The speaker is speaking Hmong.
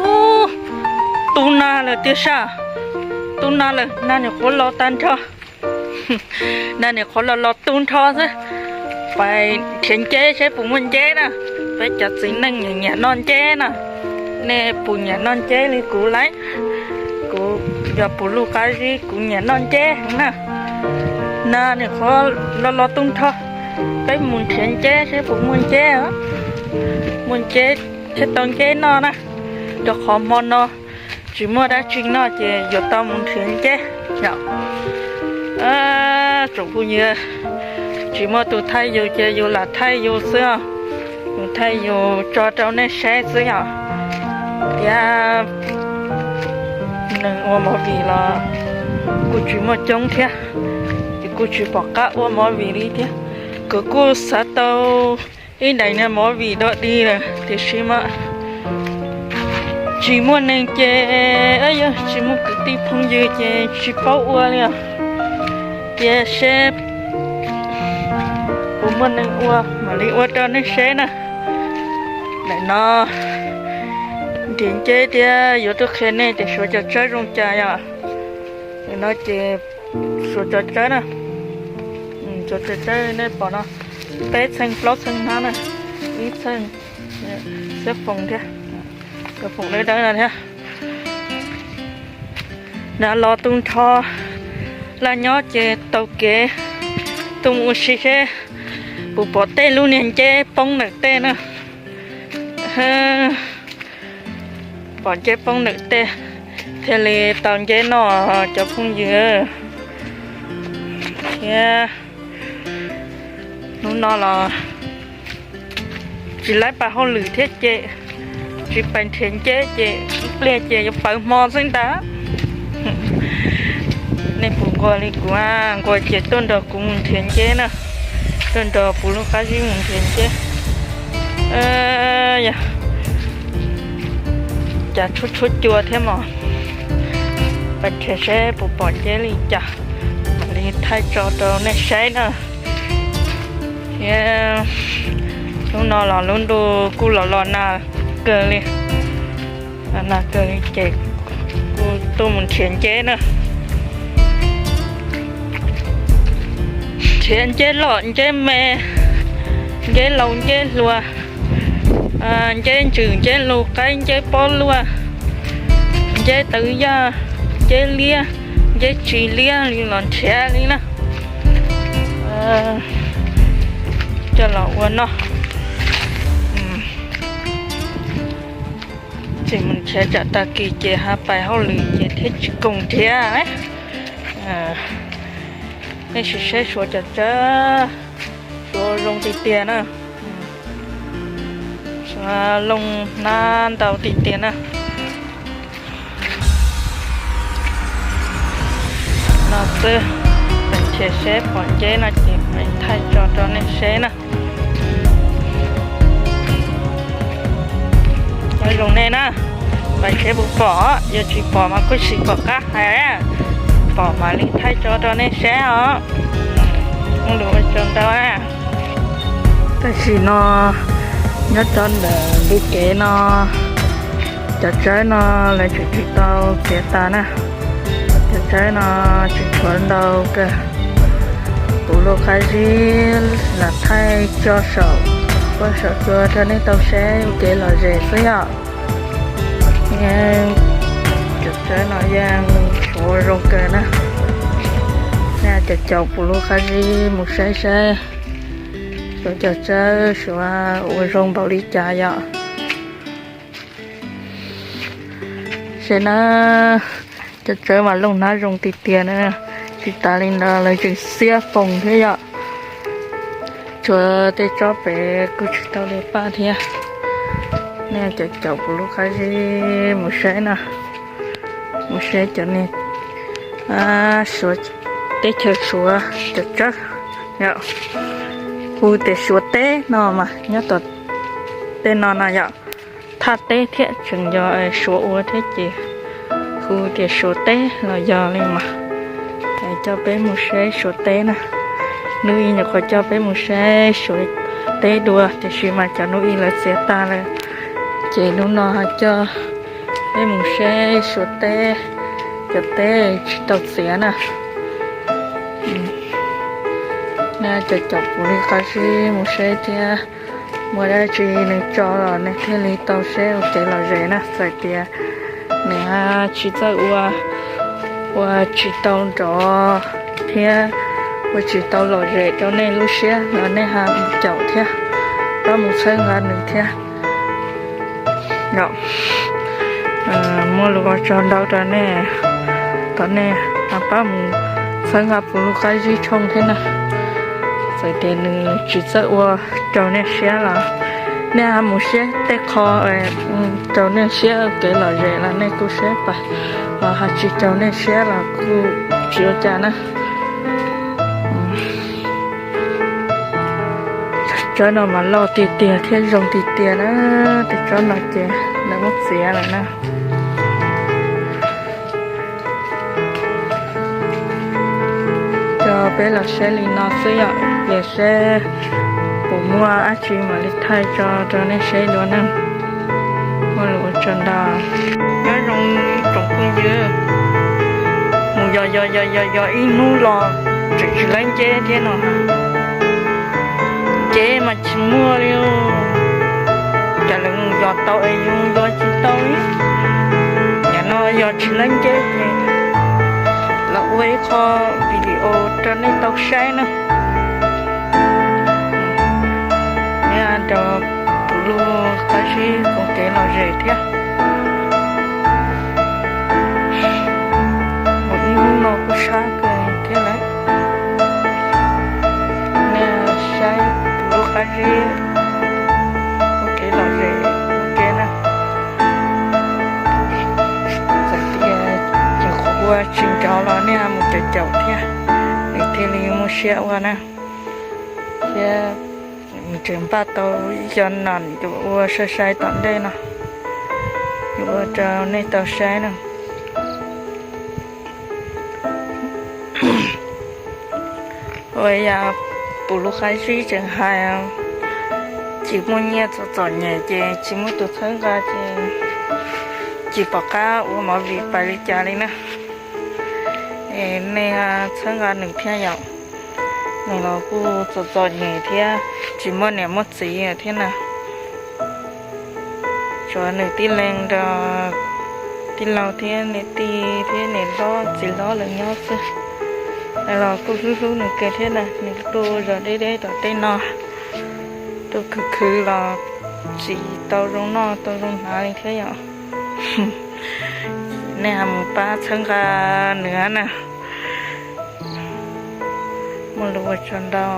Ub, tub nag lawm tiag sas. Tub nag lawm, nag nim qhuav los tag nrho. Nag nim qhuav los los tu nrho xwb. Pais nrhiav nceb seb puas muaj nceb na. Peb cov txiv neej nyiam noj nceb na. Nej puas nyiam noj nceb li kuv lauj? Kuv yog puv luj qab zib kuv nyiam noj nceb heev na. Nag nim qhuav los los tu nrho. Peb mus nrhiav nceb seb puas muaj nceb, muaj nceb thiab tau nceb noj na. Rau qhov hmo no tsis muaj dab tsi noj ces yuav tau mus nrhiav nceb yom. Tsoom phooj ywg, tsis muaj tus thaij yus ces yus lam thaij yus xwb os. Yus thaij yus tso rau nej saib xwb yom. Thiab neeg ua movie los kuj tsis muaj coob thiab, ces kuj tsis pom qab ua movie li thiab. Kuv kuj xav tau ib daim niag movie dog dig lawm tiam sis mas tsis muaj neeg ces, yog tsis muaj kwv tij phooj ywg ces tsis paub ua li os. Cia seb puas muaj neeg ua mam li ua rau nej saib na. Ntawm no nrhiav nceb thiab yuav tuaj qhia nej tias Suav cov tsawb zoo cas yom. Ntawm no ces Suav cov tsawb na. Suav cov tsawb nej pom no, peb txheej plaub txheej hnab na, ib txheej, xiab foos thiab, cov foos dawb dawb no thiab. Nag los tu nrho, laj nyob ces taug kev tuaj mus ua si seb puas pom tej lub niag nceb poob ntawm tej na. Pom nceb poob ntawm tej thiaj li tau nceb noj cov phooj ywg. Thiab hnub no los tsis laib pais hauj lwm thiab ces tsis pais nrhiav nceb ces ib pliag ces yuav pawv hmo xwb ntag. Nej puas nquag li kuv? Nquag ces tuaj nrog kuv mus nrhiav nceb na, tuaj nrog puv luj qab zib mus nrhiav nceb. Yog cas tshuab tshuab cua thiab mos. Pais nrhiav seb puas pom nceb li cas mam li thaij tso rau nej saib na. Thiab hnub no los lub ntuj kuj los los nag kawg li, nag kawg li ces kuj tuaj mus nrhiav nceb na. Nrhiav nceb loj nceb me, nceb laus nceb hluas, nceb ntsws nceb lus qaib nceb pob luaj, nceb tawv yaj, nceb liab, nceb tsis liab li los nrhiav li na. Coj los ua noj. Tseem mus nrhiav tsam tag kis ces ho pais hauj lwm ces thiaj tsis koom nrhiav. Nej sim saib Suav cov tsawb, Suav zoo tiag tiag na. Suav looj hnab ntau tiag tiag na. No xwb, pais nrhiav seb pom nceb no ces mam thaij tso rau nej saib na. Nyob zoo nej na, pais seb puas pom, yog tsis pom mas kuj tsis pom qab hais, pom mam li thaij tso rau nej saib os. Muaj lus ua tsaug ntau. Tam sim no nyob rau ntawm ntug kev no, cov tsawb no lawv tseem tsis tau txiav tas na. Cov tsawb no tseem tshuav ntau kawg. Kuv lub qab zib lam thaij tso saum, tso saum cua rau nej tau saib ua kev lom zem xwb yom. Cov tsawb no yeej tshuav zoo kawg na. Nej caum caum kuv lub qab zib mus saib saib Suav cov tsawb Suav ua zoo npaum li cas yom. Saib na, cov tsawb mas looj hnab zoo tiag tiag na. Tsis tas li ntawd lawv tseem xiab foos thiab yom. Tshuav tej tsob pem kuj tsis tau li paj thiab. Nej caum caum kuv lub qab zib mus saib na, mus saib cov niag Suav, teb chaws Suav cov tsawb, hu tias Suav teb no mas nyob tom tej no no yom. Thaj teb thiab tseem yog Suav ua thiab ces hu tias Suav teb los yog li mas. Coj peb mus saib Suav teb na. Hnub ib nyuam qhuav coj peb mus saib Suav teb dua tiam sis mas cov hnub ib lawv txiav tag lawm. Ces hnub no ho coj peb mus saib Suav teb, cov teb tsis tau txiav na. Nej cov caum puv lub qab zib mus saib thiab, muaj dab tsi nws tso los nej thiaj li tau saib ua kev lom zem na. Txawm tias nws tsis txawj ua, ua tsis tau nrov thiab ua tsis tau lom zem rau nej lub siab los nej ho mus caum thiab, pab mus txhawb nqa nws thiab. Muaj lus ua tsaug ntau rau nej, thov nej pab mus txhawb nqa puv lub qab zib tshooj thiab na. Txawm tias nws tsis txawj ua raug nej siab los nej ho mus saib tej qho raug nej siab kev lom zem los nej kuj saib pab, ho tsis raug nej siab los kuj tsis ua cas na. Tsob no mas loj tiag tiag thiab zoo tiag tiag na, tus tsob no ces lawv muab txiav lawm na. Coj peb los saib li no xwb yom, ces saib puas muaj dab tsi mam li thaij tso rau nej saib dua na. Muaj lus ua tsaug ntau. Nyob zoo tsoom phooj ywg, mus yos yos yos yos yos ib hnub los tseem tsis laib nceb thiab no. Nceb mas tsis muaj li, cas lawv mus yos tau es yus yos tsis tau li. Nim no yos tsis laib nceb ces los ua ib qho video rau nej tau saib na. Nyob rau puv lub qab zib koom kev lom zem thiab. Mus ib hnub no kuj sab kawg thiab lawm. Nej saib puv lub qab zib koom kev lom zem ua ke na. Txawm tias tsis qhuav ua tsis nrov los nej mus caum caum thiab, nws thiaj li muaj siab ua na. Thiab tseem npaj tau ib co nom yuav ua sai sai tom ntej no, yuav ua rau nej tau saib na. Ua yog puv lub qab zib tseem hais, tsis muaj nyiaj txom txom nyem ces tsis muaj tus txhawb nqa ces tsis pom qab ua movie pais li cas li na. Es nej txhawb nqa nws thiab yom. Nws los kuj txom txom nyem thiab tsis muaj niam muaj txiv thiab na. Tsuas nws tib leeg nrog tij laug thiab niam tij thiab niam hlob txiv hlob lawv nyob xwb. Los kuj hlub hlub nws kawg thiab na, nws tuaj zos deb deb tom tej no, tuaj khwv khwv los tsis tau zoo noj tau zoo hnav li thiab yom. Nej ho mus pab txhawb nqa nws na. Muaj lus ua tsaug ntau.